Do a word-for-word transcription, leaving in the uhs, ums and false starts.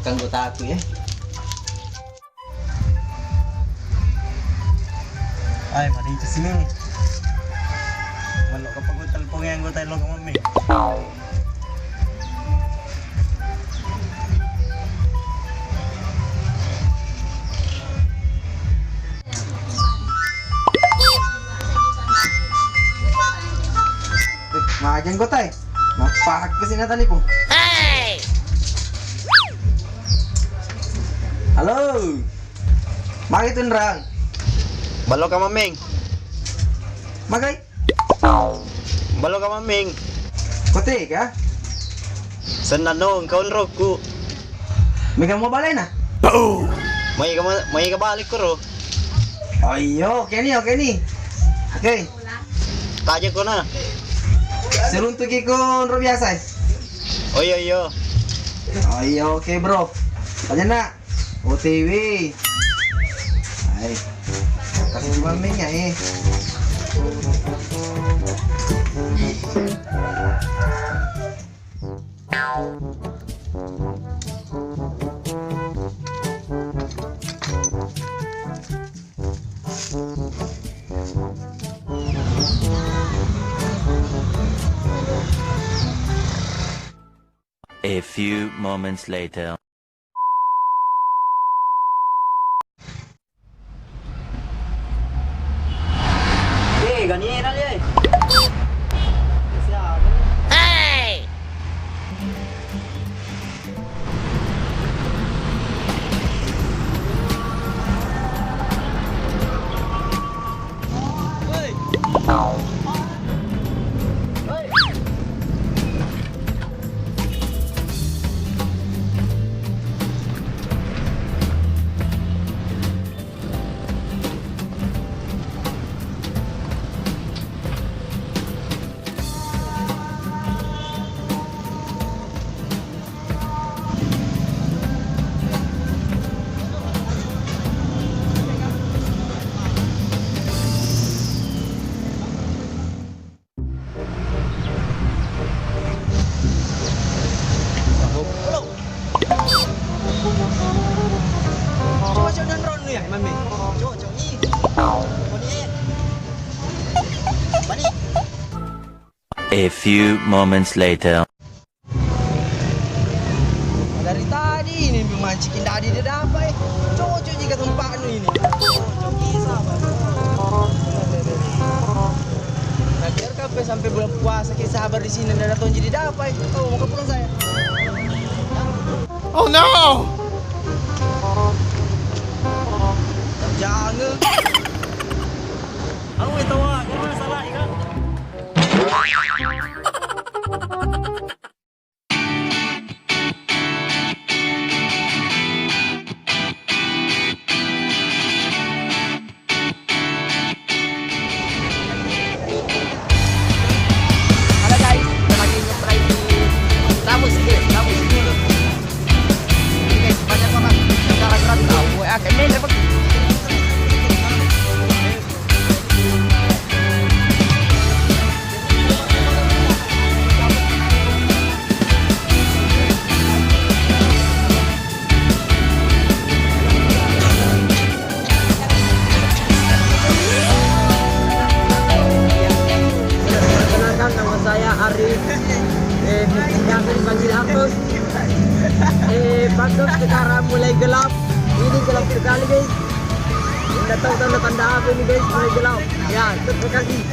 Anggotaku ya. Ai, mari ke sini. Melo kapang ku telepon anggota lo kemami. Magi anggota e? Mappahakke sini tadi pun. Halo. Magi tunrang. Balo ka mameng. Magai. Balo ka mameng. Kote ka? Senna no, engka onrokku. Mega mau balena? Mai ka ma-, mai ka balik koro. Oh iyo, oke ni, oke ni. Oke. Taja kona. Seruntuki ko onro biasa e. Oh iyo iyo. Oh iyo, oke bro. Taja nak. O T W. Hai. Kasih cuma minyak eh. A few moments later. Eh, ganina, eh. Hey! Cocok dan Ron ya, Mami. Cocok ih. Bani. A few moments later. Dari tadi ini memancing, tidak ada dia dapat, eh. Cocok jika tempatnya ini. Cocok, ih, sabar. Nah, biar kape sampai bulan puasa, kita sabar di sini, tidak ada tonji di dapat, eh. Oh, mau ke pulang saya. Oh no! Jangan. Aku tahu, aku salah, kan? Halo guys, kita lagi nge-play di Gabus, guys, Gabus. Ini guys, banyak banget. Kita lagi rame. Tahu, ah, kayaknya ini dapat. Perkenalkan, nama saya Arif. Eh, biasa dipanggil Angus. Eh, Bandung sekarang mulai gelap. Ini gelap sekali, guys. Nggak tahu tanda-tanda apa ini, guys, mulai gelap. Ya, terima kasih.